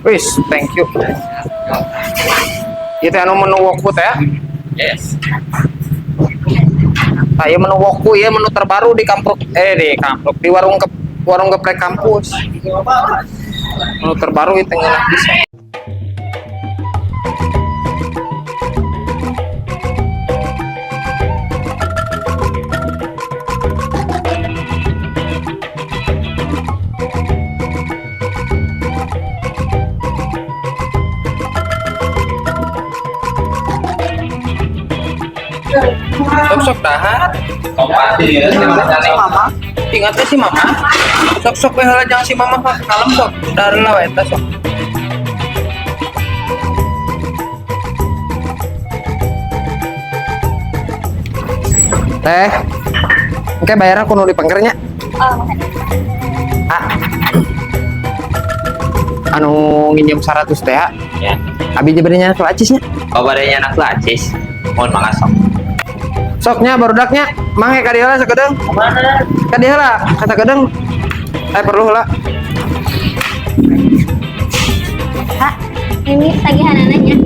Wis, thank you. Ieu teh anu menu woku teh ya? Yes. Tah, ieu menu woku, ieu menu terbaru di kampruk, eh, di kampruk, di warung ke warung geprek kampus. Menu terbaru itu ngeunah pisan. Sok sok dahar. Si Mama. Ingat teh si Mama. Sok sok we heula jangan si Mama mah kalem sok. Dahar lah we eta sok. Teh. Oke, bayarnya kudu dipengkernya. Oh, Ah. Anu nginjem 100 teh. Ya. Abi bade nyandak acisnya. Oh, bade nyandak acis. Mohon mangga sok. Soknya barudaknya mang ka dieu heula sakedeung. Mana? Ka dieu heula, ka sakedeung. Eh, perlu heula. Kak, ini tagihanannya.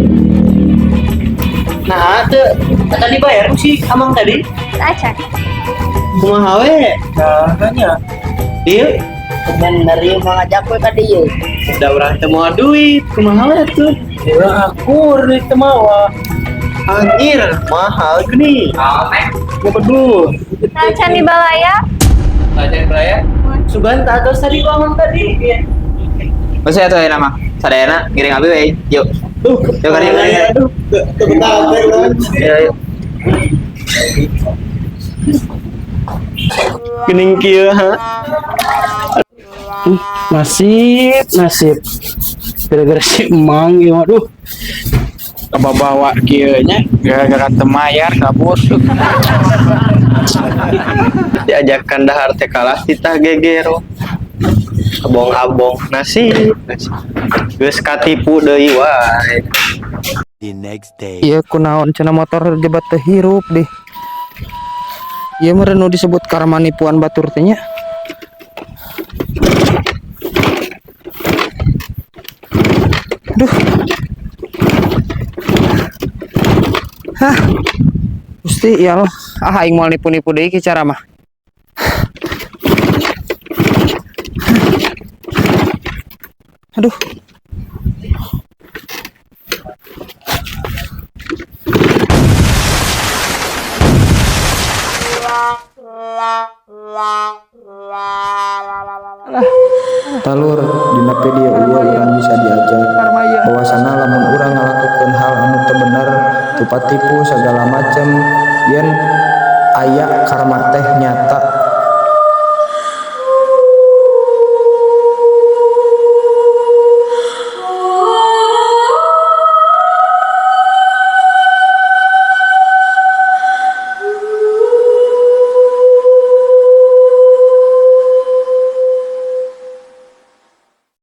Nah, tuh tadi bayar sih amang tadi. Acan. Kumaha we? Nah, hanya. Iya, Bener ieu mah ngajak we ka dieu. udah urang teu mawa duit. Kumaha we tuh? Ya aku duit teu mawa. Anjir, mahal gini. Waduh. Acan di balaya. Acan balaya. Sugan terus tadi ku amang tadi. Iya. Masih atuh ayeuna mah. Sadayana ngiring abi we. Yuk. Duh, Yuk ka dieu, ka dieu. aduh, teu betah teh urang. Yuk, yuk. Geuning kieu ha. Nasib, nasib. Gara-gara si Emang ieu aduh. Kebawa kieu nya gara-gara teu mayar kabur. Diajakan dahar teh kalah titah gegero. Abong-abong nasib, nasib. Geus katipu deui wae. The next day. Iya, kunaon cenah motor jebat teh hirup deh. Ieu mah nu disebut karma nipuan batur teh nya. Aduh. Hah. Gusti ya Allah. Ah, aing moal nipu-nipu deui ki cara mah. Aduh. Tah lur, dina video ieu urang bisa diajar bahwasana lamun urang ngalakukeun hal anu teu bener, tipu-tipu segala macem, yen aya karma teh nyata.